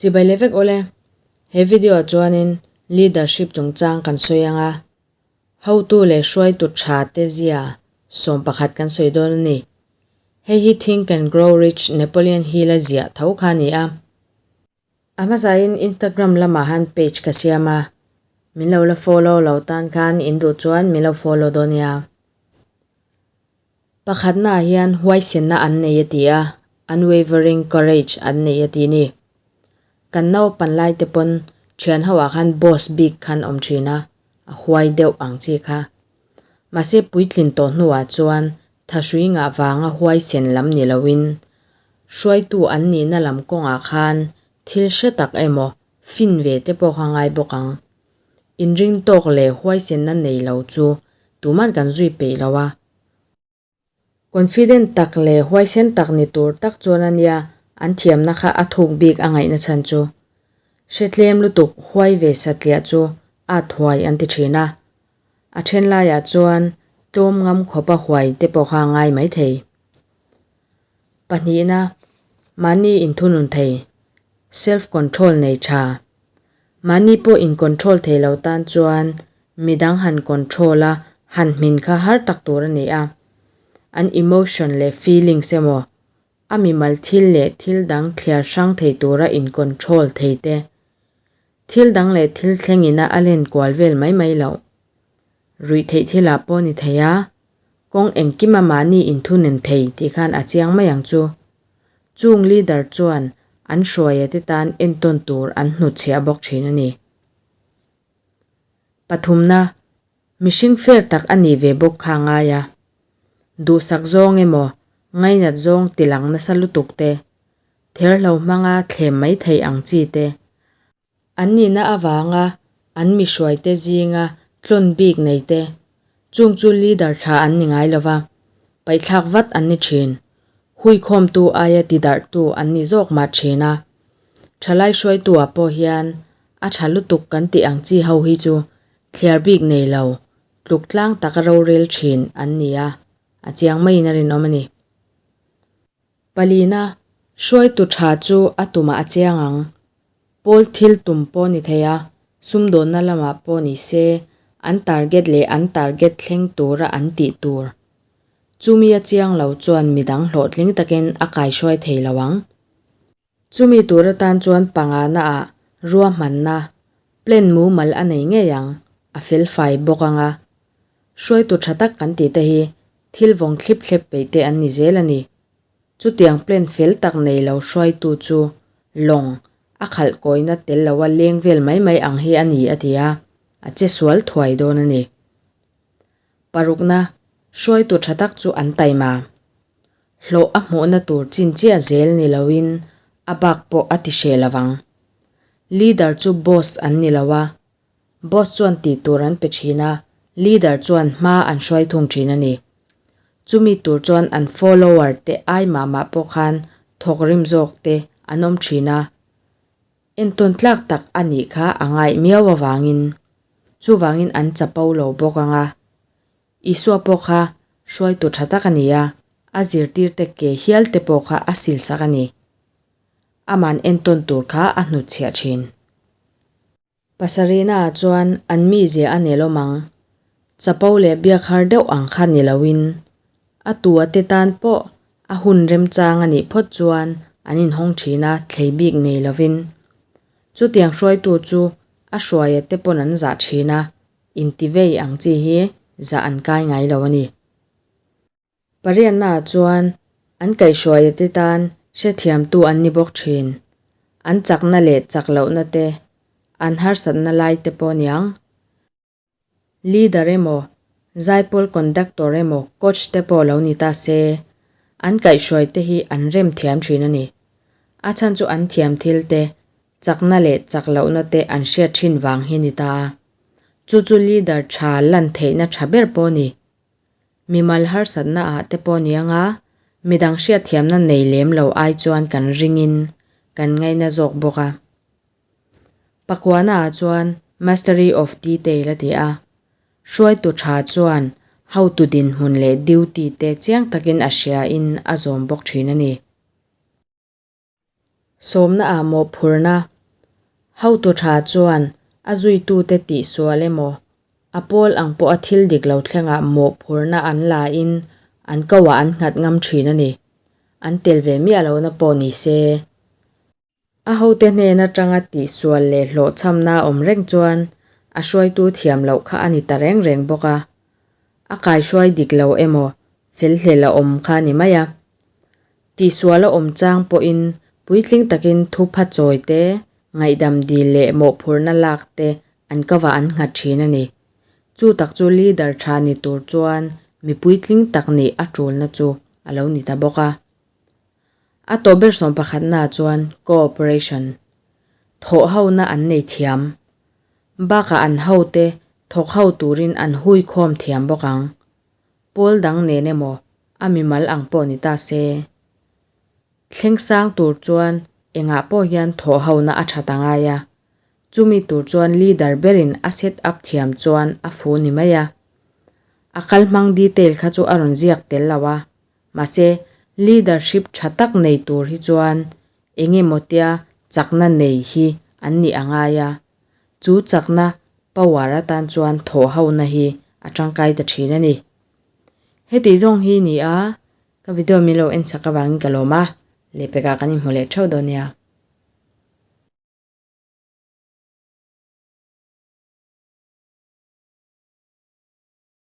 Chibai leh vek awle. He video ah chuanin leadership chungchang kan sawi ang a, hotu leh hruaitu tha te zia 11 kan sawi dawn a ni. Hei hi Think and Grow Rich Napoleon Hill a ziah tho kha a ni a. A hmasain Instagram lamah han page ka siam a, min lo la follow lo tan khan in duh chuan min lo follow dawn nia. Pakhatnaah hian huaisenna an nei a ti a, unwavering courage an nei a ti ni. Kan naupan lai te pawn thian ho ah khan boss bik khan awm thin a, a huai deuh ang chi kha. Mahse puitlin tawh hnuah chuan thahrui ngah vanga huaisen lam ni loin hruaitu an nihna lam kawngah khan thil hre tak emaw fin ve te pawh kha ngai bawk ang. Inring tawk leh huaisenna nei lo chu tuman kan zui peih lo a. Confident tak leh huaisen tak ni tur tak chuan a nia an thiamna kha a thuk bik a ngaihna chhan chu. Hretlem lutuk huai ve satliah chu at huai an ti thin a. A then laiah chuan tlawm ngam khawpa huai te pawh kha a ngai maithei. Pahnihna, mahni inthunun thei, self control nei tha. Mahni pawh in control thei lo tan chuan midang han control a han hmin kha har tak tur a ni a. An emotion leh feelings emaw, a mimal thil leh thil dang thliar hrang thei tura in control thei te, thil dang leh thil thleng ina a len kual vel mai mai loh. Ruih theih thilah pawh ni thei a, kawng engkima mahni inthunen thei tih khan a chiang mai ang chu. Chung leader chuan an hruaia te tan entawn tur an hnutchhiah bawk thin a ni. Pathumna, mihring fair tak a nih ve bawk kha a ngai a. Duhsak zawng emaw, ngainat zawng tilang nasa lutuk te, therhlo hmanga thlem mai thei ang chi te, An nihna avanga an mi hruaite zinga tlawn bik nei te, chung chu leader tha an ni ngai lova, paihthlak vat an ni thin. Huikhawmtu aia tidarhtu an ni zawk mah thin a. Thalai hruaitu-ah pawh hian a tha lutuk kan tih ang chi ho hi chu thliar bik nei lo, tluk tlang taka rorel thin an ni a, a chiang maiin a rinawm a ni. Palina, hruaitu tha chu a tumah a chiang ang. Pawl thil tum pawh ni thei a, sumdawnna lamah pawh ni se, an target leh an target thleng tura an tih tur. Chumi a chiang lo chuan midang hlawhtling takin a kaihruai thei lo ang. Chumi tur atan chuan pangana ah ruahmanna, plan mumal a nei ngei ang, a felfai bawk ang a. Hruaitu tha tak kan tih te hi thil vawng thlip thlep peih te an ni zel a ni. Chutiang plan fel tak nei lo hruaitu chu lawng a khalh kawina tel loa leng vel mai mai ang hi a ni a ti a, a che sual thuai dawn a ni. Parukna, hruaitu tha tak chu an taima. Hlawh a hmuhna tur chin chiah zel ni loin a bak pawh a ti hreh lo ang. Leader chu boss an ni lo a, Boss chuan tih tur an pe thin a, leader chuan hma an hruai thung thin a ni. Chumi tur chuan an follower te ai mah mah pawh khan thawk rim zawk te an awm thin a. Entawn tlak tak a nih kha a ngaih miau avangin chuvangin an chapo lo bawk ang a. Isua pawh kha hruaitu tha tak a ni a, a zirtirte ke hial te pawh kha a silsak a ni. Aman entawn tur kha a hnutchhiah thin. Pasarihnaah chuan an mizia a nelawm ang. Chapo leh biak har deuh ang kha ni loin a tua te tan pawh a hun remchang a nih phawt chuan an inhawng thin a, thlei bik nei lovin. Chutiang hruaitu chu a hruaia te pawn an zah thin a, intivei ang chi hi zah an kai ngai lo a ni. Pariatnaah chuan an kaihhruaia te tan hrethiamtu an ni bawk thin. An chakna leh chak lohna te, an harsatna lai te pawh niang. Leader emaw, zaipawl conductor emaw, coach te pawh lo ni ta se, an kaihhruai te hi an rem thiam thin a ni. A chhan chu an thiam thil te, chakna leh chak lohna te an hriat thin vang hi ni ta a. Chu chu leader tha lan theihna tha ber pawh a ni. Mimal harsatna ah te pawh ni anga midang hriatthiamna nei lem lo ai chuan kan ringin kan ngaina zawk bawk a. Pakuana ah chuan Mastery of Detail a ti a, hruaitu tha chuan hotu dinhmun leh duty te chiang takin a hria in a zawm bawk thin a ni. Sawmna ah mawhphurna. Hotu tha chuan a zuitute tihsual emaw, a pawl ang pawha thil dik lo thlengah mawhphurhna an la in an koah an nghat ngam thin a ni. An tel ve miah lohna pawh ni se. A hote hnen atanga tihsual leh hlawhchhamna a awm reng chuan a hruaitu thiam loh kha a ni ta reng reng bawk a. A kaihruai dik lo emaw felhlel a awm kha a ni mai a. Tihsual a awm chang pawhin puitling takin thupha chawi te, ngaihdam dil leh mawhphurhna lak te an kovah an nghat thin a ni. Chu tak chu leader tha ni tur chuan mi puitling tak nih a tulna chu a lo ni ta bawk a. A tawh ber sawmpakhatnaah chuan cooperation, thawh hona an nei thiam. Bakah an hote thawk ho turin an hui khawm thiam bawk ang. Pawl dang nen emaw a mimal ang pawh ni ta se. Thleng sang tur chuan engah pawh hian thawh hona a that a ngai a. Chumi tur chuan leader berin a set up thiam chuan a fu ni mai a. A kal hmang detail kha chu a rawn ziak tel lo a. Mahse, leadership tha tak nei tur hi chuan eng emaw tia chakna nei hi an nih a ngai a, chu chakna power atan chuan thawhhona hi a tangkai ta thin a ni. Heti zawng hi ni a, ka video min lo en chak avangin ka lawm a, lehpekah kan inhmu leh theuh dawn nia.